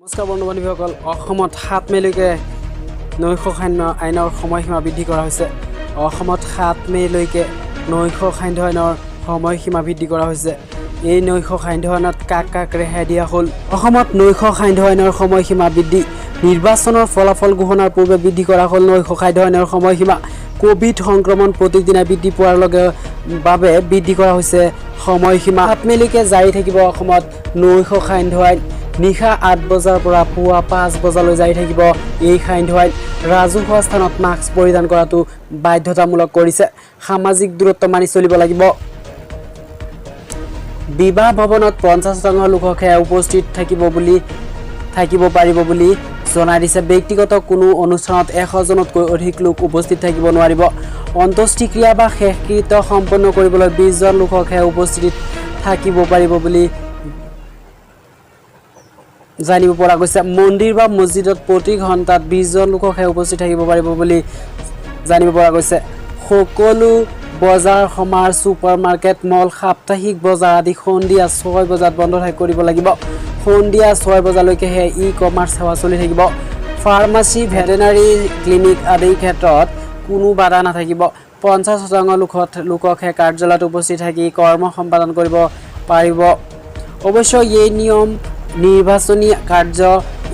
নমস্কাৰ বন্ধু বান্ধৱীসকল, অসমত 7 মে'লৈকে নৈশ সান্ধ্য আইনৰ সময়সীমা বৃদ্ধি কৰা হৈছে। অসমত 7 মে'লৈকে নৈশ সান্ধ্য আইনৰ সময়সীমা বৃদ্ধি কৰা হৈছে। এই নৈশ সান্ধ্য আইনত কাক কাক ৰেহাই দিয়া হ'ল? অসমত নৈশ সান্ধ্য আইনৰ সময়সীমা বৃদ্ধি। নিৰ্বাচনৰ ফলাফল ঘোষণাৰ পূৰ্বে বৃদ্ধি কৰা হ'ল নৈশ সান্ধ্য আইনৰ সময়সীমা। ক'ভিড সংক্ৰমণ প্ৰতিদিনাই বৃদ্ধি পোৱাৰ লগে বাবে বৃদ্ধি কৰা হৈছে সময়সীমা। 7 মে'লৈকে জাৰি থাকিব অসমত নৈশ সান্ধ্য আইন। নিশা 8 বজাৰ পৰা পুৱা 5 বজালৈ জাৰি থাকিব এই সান্ধ্য আইন। ৰাজহুৱা স্থানত মাস্ক পৰিধান কৰাটো বাধ্যতামূলক কৰিছে। সামাজিক দূৰত্ব মানি চলিব লাগিব। বিবাহ ভৱনত 50% লোককহে উপস্থিত থাকিব পাৰিব বুলি জনাই দিছে। ব্যক্তিগত কোনো অনুষ্ঠানত 100 জনতকৈ অধিক লোক উপস্থিত থাকিব নোৱাৰিব। অন্ত্যেষ্টিক্ৰিয়া বা শেষকৃত্য সম্পন্ন কৰিবলৈ 20 জন লোককহে উপস্থিত থাকিব পাৰিব বুলি জানিব পৰা গৈছে। মন্দিৰ বা মছজিদত প্ৰতি ঘণ্টাত 20 জন লোককহে উপস্থিত থাকিব পাৰিব বুলি জানিব পৰা গৈছে। সকলো বজাৰ সমাৰ, ছুপাৰ মাৰ্কেট, মল, সাপ্তাহিক বজাৰ আদি সন্ধিয়া 6 বজাত বন্ধ কৰিব লাগিব। সন্ধিয়া 6 বজালৈকেহে ই কমাৰ্চ সেৱা চলি থাকিব। ফাৰ্মাচী, ভেটেনাৰী ক্লিনিক আদিৰ ক্ষেত্ৰত কোনো বাধা নাথাকিব। 50% লোককহে কাৰ্যালয়ত উপস্থিত থাকি কৰ্ম সম্পাদন কৰিব পাৰিব। অৱশ্যে এই নিয়ম নিৰ্বাচনী কাৰ্য,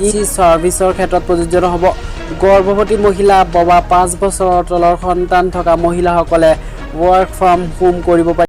ই ছাৰ্ভিচৰ ক্ষেত্ৰত প্ৰযোজ্য নহ'ব। গৰ্ভৱতী মহিলা বা 5 বছৰৰ তলৰ সন্তান থকা মহিলাসকলে ৱৰ্ক ফ্ৰম হোম কৰিব পাৰিব।